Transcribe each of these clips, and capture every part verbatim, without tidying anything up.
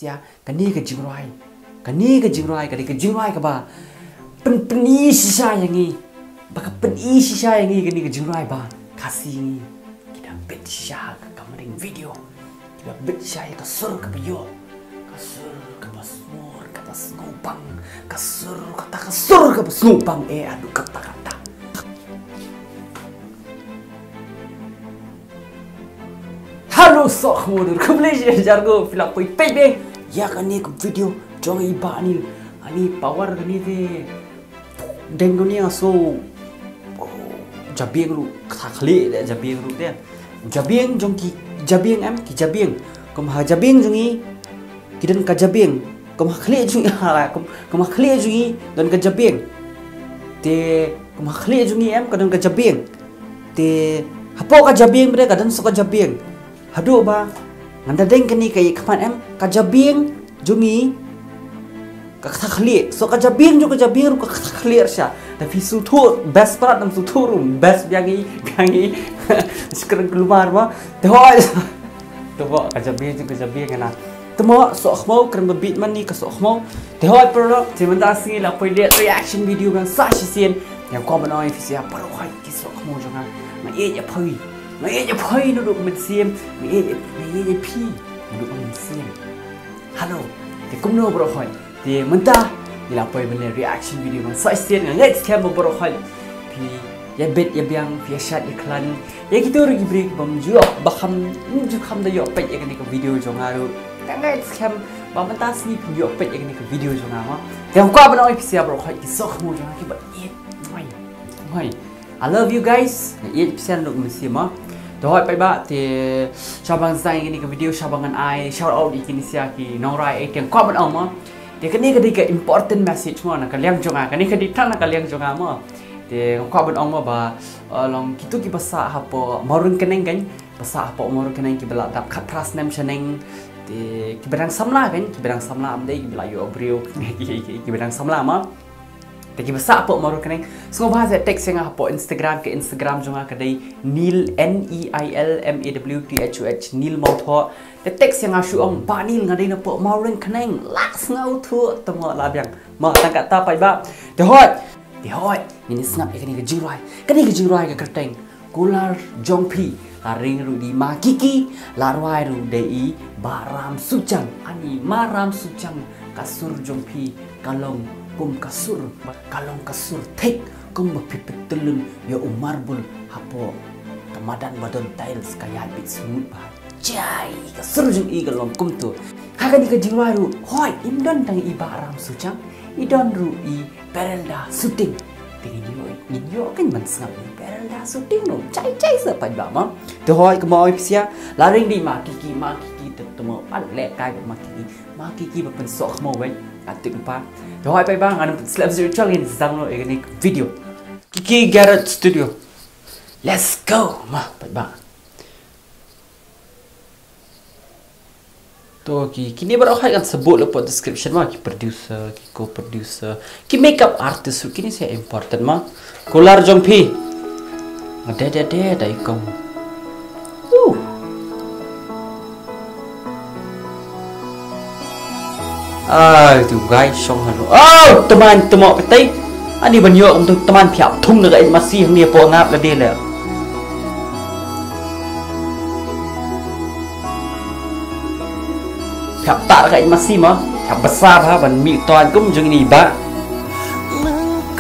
Ïa, kane ka jingrwai. Kane ka jingrwai, kane ka jingrwai kaba pyn, pyni shisha ïa ngi. Ba ka pyni shisha ïa ngi kane ka jingrwai ba Khasi ngi. Ki da bit shisha ha ka kamring video. Ki da bit shisha ïa ka sur kaba ïoh. Ka sur kaba sngur, kaba sngewbang. Ka sur, kata ka sur kaba sngewbang. Eh, aduh kata kata. Hello, sohkhmut, khublei shibun ïa phi baroh, phi la poi peit biang ïa kane ka video jong i Bah Anil. Ani power kane te deng kane aso. Jabieng ruh, kata khlieh de jabieng ruh de. Jabieng jong ki, jabieng em, ki jabieng. Kum ha jabieng jong i, ki don ka jabieng. Kum ha khlieh jong i, ha, kum, kum ha khlieh jong i, don ka jabieng. Te, kum ha khlieh jong i em, ka don ka jabieng. Te, hapoh ka jabieng bad ka don soh ka jabieng. Haduh ba, ngan da deng kane ka ïa khmat em, ka jabieng jong i, ka kata khlieh. Soh ka jabieng jong ka jabieng ruh ka kata khlieh sha. Da phi sngewthuh, best part, ym sngewthuh ruh, best biang i, biang i. Skren keluar ba. Te hoi. Te hoi, ka jabieng jong ka jabieng na. Te mo, sohkhmaw, kren ba bit man ni ka sohkhmaw. Te hoi, paralok, te mynta sngi la poi leh reaction video biang sa shisien. Ïa kwah ban ong ïa phi sha baroh hoi ki sohkhmaw jong nga. Nga ïeit ïa phi. Nga ïeit ïa phi naduh mynsiem. Nga ïeit, nga ïeit ïa phi naduh mynsiem. Hello. Te kumno baroh hoi. Te mynta ngi la poi ban leh reaction video biang sa shisien, nga ngeit skhem ba baroh hoi phi ïa bit ïa biang, phi ïa shad ïa khlaiñ. Ïa kito ruh ki briew ki bym ju ïoh, ba kham, ym ju kham da ïoh peit ïa kane ka video jong nga ruh. Nga ngeit skhem ba mynta sngi phin ïoh peit ïa kane ka video jong nga mo. Te nga kwah ban ong ïa phi sha baroh hoi ki sohkhmaw jong nga kiba ïeit. Hoi. Hoi. I love you guys. Nga ïeit phi sha naduh mynsiem mo. Te hoi paidbah te sha ba ngan sdang ïa kane ka video, sha ba ngan ai shout out ïa kine sha ki nongrwai, eh, te nga kwah ban ong mo. Te kane ka dei ka important message mo na ka liang jong nga. Kane ka dei tang na ka liang jong nga mo. Te nga kwah ban ong mo ba, eh, long kito kiba sah hapoh Mawryngkneng kan. Ba sah hapoh Mawryngkneng kiba la dap khatphra snem shaneng. Te kiba dang samla kan, kiba dang samla, ym dei kiba la ïoh briew. Ki, ki, kiba dang samla mo. Te kiba sah hapoh Mawryngkneng, sngewbha sa text ïa nga hapoh Instagram, ka Instagram jong nga ka dei Neil, N E I L M A W T H O H, Neil Mawthoh. Te text ïa nga shu ong, Bah Neil, nga dei napoh Mawryngkneng. La sngewthuh, te mo la biang. Mo tang kata paidbah. Te hoi. Te hoi. Ngin ïa sngap ïa kane ka jingrwai. Kane ka jingrwai ka kyrteng Kular jong phi, la ring ruh da i Ma Kiki, la rwai ruh da i Bah Ram Suchang. Ani Ma Ram Suchang, ka sur jong phi ka long kum ka sur, ka long ka sur thik, kumba phi pyntylun ïa u marble hapoh ka madan ba don tiles, ka ïaid bit smooth bha. Jai, ka sur jong i ka long kumto. Ha kane ka jingrwai ruh, hoi, im don tang i Bah Ram Suchang, i don ruh i Perelda Shooting. Te ngin ïoh, ngin ïoh kan ban sngap ïa i Perelda Shooting ruh. Jai jai sa paidbah mo. Te hoi kumba ong ïa phi sha, la ring da i Ma Kiki, Ma Kiki te, te mo, pat leh kai bad Ma Kiki. Ma Kiki ba pynsohkhmaw bad ka tik pa. Te hoi paidbah, ngan ym pynslem shuh, to ngin sdang noh ïa kane ka video. Kiki Garage Studio. Let's go. Mo paidbah. To ki, kine baroh hoi ngan sa buh lypa description mo, ki producer, ki co-producer, ki makeup artist ruh, kine sa important mo. Kular jong phi. Nga dei, dei, dei, dei kong. Uh. Ai, tu guys, shong hanu. Oh, teman, temo petai. Ani ban ïoh kum tu teman, phi hap thung na ka ïing masi hangne hapoh ngap lade le. Phi hap tah na ka ïing masi mo. Phi hap basa bha ban mih toiñ kum jong ini ba.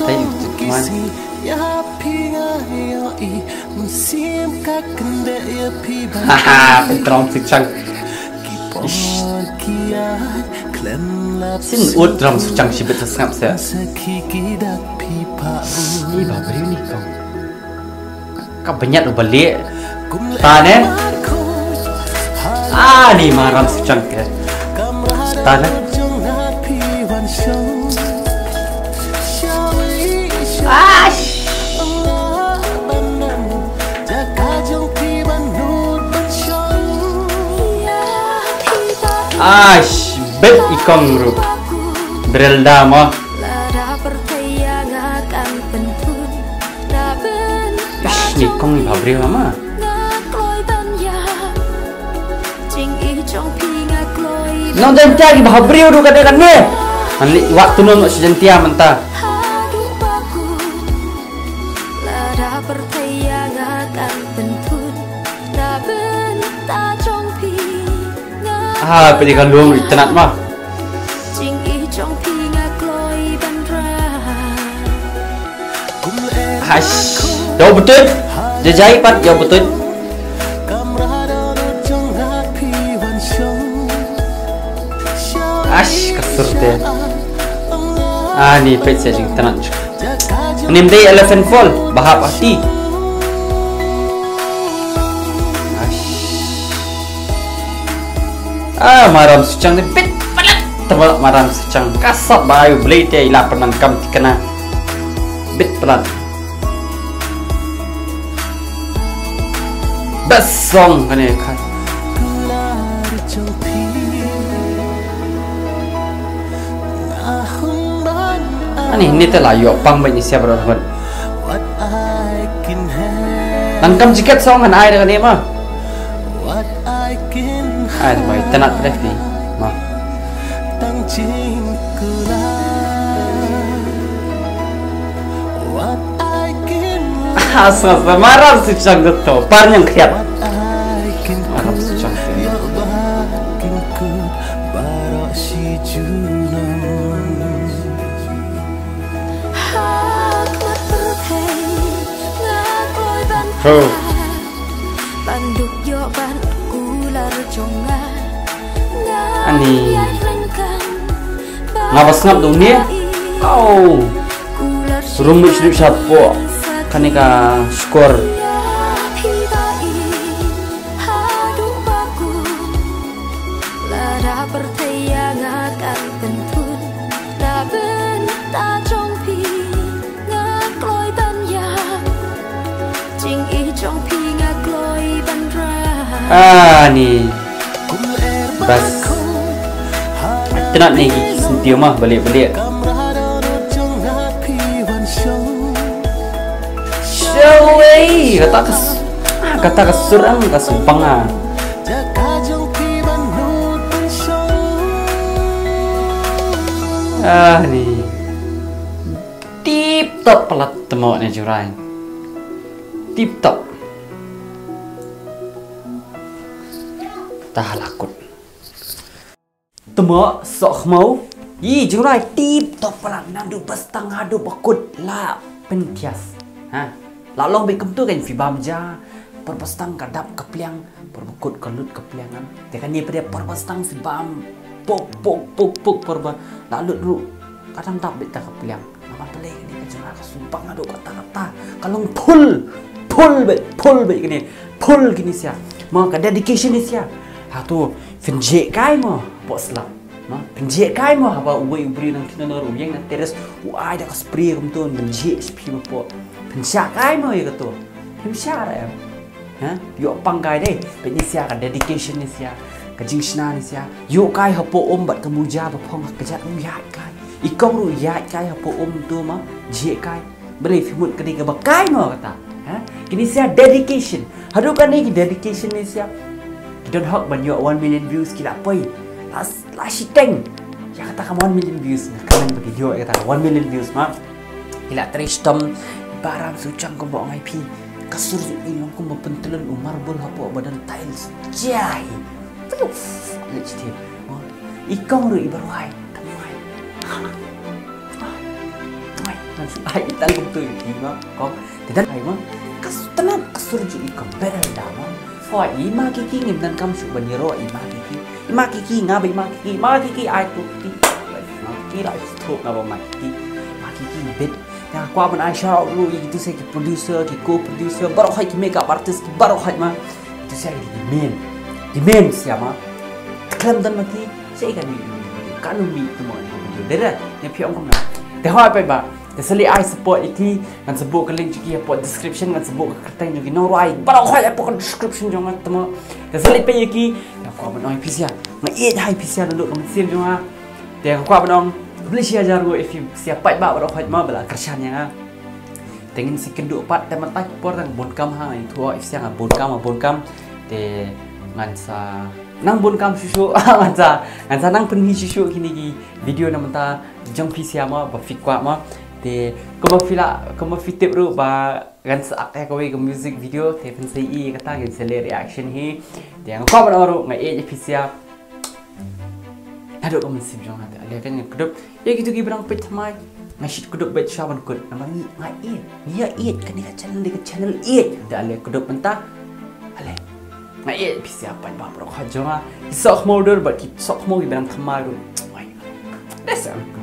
Tei tu teman. Haha, pyntrong pynchang. Ish. Sien ut Ram Suchang shibit sa sngap sa. Ni ba briew ni kong. Ka bniat u balieh. Ta ne? Ah, ni Ma Ram Suchang ke. Ta ne? Ash. Ash, bet i kong ruh. Brelda mo. Ash, ni kong i ba briew ma. Nong Jaiñtia ki bha briew ruh ka dei kane. Ngan leit wad tu nong sha Jaiñtia mynta. Ha, peit ka lum itynnad ma. Hash. Ïa u btut. Jajai pat ïa u btut. Ash, ka sur te. Ani peit sa jingtynnad. Ym dei Elephant Fall, ba hap hati. Ash. Ah, Maram Suchang ni bit palat. Tebak Maram Suchang. Ka sap ba ayu Blei te i la pyndonkam thikna. Bit palat. Best song kane ka. Ani ni te la ïoh pang ba ni siap rawat. Nang kam jiket song kan ai da kane ma. Ai, mai tanat deh ni. Ma. Asa, asa, Maram Suchang to. Par nyang khiat. Maram Suchang to. Ho. Ani. Nga ba sngap dong ni. Au. Rum mix duk shat po. Kane ka skor. Ani. Bas. Tynnad ni ki sentiw ma balik-balik. Shawei kata ka s-, ah, kata ka sur ang ka sur panga. Ah, ni. Tip top palat temo ne jurai. Tip top. Tah lakut. Temo sok khmau. Yi jurai tip top palat naduh bastang haduh bakut la pyntias. Ha. La long be kumtu kan fi bam ja. Por bastang ka dap ka pliang. Por bakut ka lut ka pliang kan. Te kan ye pede por bastang fi bam. Pok pok pok pok por ba. La lut ru. Ka dang dap be ta ka pliang. Namar pele kane ka jingla ka sumpang ado kata kata. Ka long phul. Phul be, phul be kane. Phul kine sia. Ma ka dedication ne sia. Ha tu pynjeh kai ma. Pok slap. Ma pynjeh kai ma haba uwei u briew nang kino nor u yeng na terrace u ai da ka spray kumtu pynjeh spi ma pok. Pynjeh kai ma ya kato. Pynjeh ra em. Ha? Ïoh pang kai dei. Pynjeh sia ka dedication ne sia. Ka jingshna ne sia. Ïoh kai hapo um bad ka muja ba phong ka jat u ïaid kai. I kong ruh ïaid kai hapo um tu ma, jeh kai. Balei phi mut ka dei kaba kai mo kata. Ha? Kine sia dedication. Haduh kane ki dedication ne sia. Ki don hok ban ïoh one million views ki la poi. La, la shiteng. Ïa kata ka one million views. Nga kren ba ki ïoh ïa kata ka one million views ma. Ki la trei shitom. Baram su chang kumba ong ai phi. Ka sur i long kumba pyntlun u marble hapo ba don tiles. Jai. Puf. Leh chiti. I kong ruh i baroh hai. Tang hai. Tang hai. Ngan su hai i tal kumtu i ma kong. Te dan hai ma. Ka s-, tang ka sur ju i kong beral da ma. Hoi i ma ki ki ngim nang kam shu ban ïaroh i ma ki ki. I ma ki ki nga ba i ma ki ki. I ma ki ki ai tu ki. Ma ki ki la i tu nga ba ma ki ki. Ma ki ki bit. Nga kwah ban ai shout out ruh ïa kitu sa ki producer, ki co-producer, baroh hai ki makeup artist, ki baroh hai ma. Kitu sa ki main. Ki main sia ma. Khlem don ma ki, sa kan mi, kan mi tu ma. Dera, ne phi ong kumno. Te hoi pa ba. Te sa leit ai support ïa ki, ngan sa buh ka link jong ki hapoh description, ngan sa buh ka kyrteng jong ki nongrwai. Baroh hai hapoh ka description jong nga tu ma. Te sa leit peit ïa ki, nga kwah ban ong ïa phi sia. Nga ïeit hai phi sia naduh ka mynsiem jong nga. Te nga kwah ban ong, khublei shi hajar nguh ïa phi sia paidbah baroh hai ma ba la kyrshan ïa nga. Te ngin sa ïakynduh pat te mynta ki por tang bun kam ha, nga ïathuh ïa phi sia nga bun kam, nga bun kam. Te ngan sa nang bun kam shuh shuh, ngan sa, ngan sa nang pynmih shuh shuh kine ki video na bynta jong phi sha mo, ba phi kwah mo. Te kumba phi la, kumba phi tip ruh ba ngan sa act ïa kawei ka music video, te phin sa ïohi kata, ngan sa leh reaction hi. Te nga kwah ban ong ruh nga ïeit ïa phi sha. Naduh ka mynsiem jong nga te ale kan nga kdup ïa kito kiba dang peit thymmai. Nga shait kdup beit shuwa ban kut namar nga ïeit, nga ïeit, kane ka channel dei ka channel ïeit. Te ale kdup mynta. Ale nga ïeit phi sha paidbah baroh kawei jong nga, ki sohkhmaw dur bad ki sohkhmaw kiba dang thymmai ruh. That's all.